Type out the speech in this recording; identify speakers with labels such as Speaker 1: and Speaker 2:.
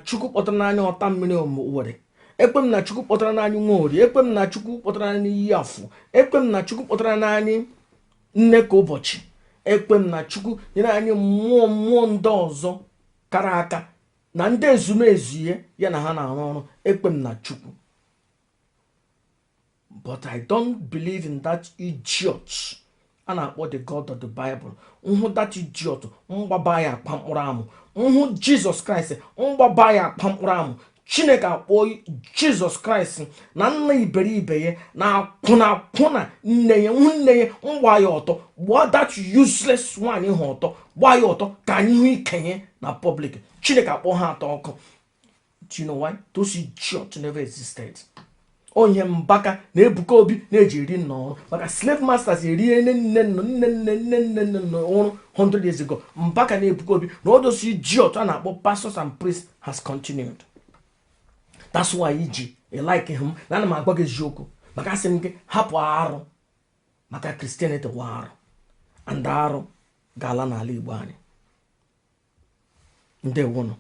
Speaker 1: Chukwu kpọtara n'anya ọta mmiri Owere. Ekwe m na Chukwu kpọtara n'anyị Nwaorie. Ekwe m na Chukwu kpọtara n'anyị iyi afọ. Ekwe m na Chukwu kpọtara n'anyị nne ka ụbọchị. Ekwe m na Chukwu nyere anyị mmụọ, mmụọ ndị ọzọ kara aka na ndị ezumezu ya, ya na ha na-arụ ọrụ. Ekwe m na Chukwu, but I don't believe in that idiot a na-akpọ the God of the Bible. Nhụ that idiot, mgbaba ya akpa mkpụrụ amụ. Nhụ Jesus Christ, mgbaba ya akpa mkpụrụ amụ. Chineke akpọ Jizọs Kraịst na nna iberibe ya na akwụna akwụna nne ya. Hụ nne ya, mgba ya ọtọ. Gbaa that useless nwaanyị ha ọtọ, gbaa ya ọtọ ka anyị hụ ikenye na public. Chineke akpọ ha atọ ọkụ. Do you know why? Those idiots never existed. Onye Mbaka na Ebuka Obi na-eji eri nna ọrụ maka slave masters erie nne nne nne nne nne nne nne nne nne ọrụ 100 years ago. Mbaka na Ebuka Obi na all those idiot a na-akpọ pastors and priests has continued. That's why iji like him na ana m agwa gị eziokwu, maka asị m gị hapụ arụ, maka Christianity wa arụ and arụ ga-ala n'ala Igbo anyị. Ndewonụ.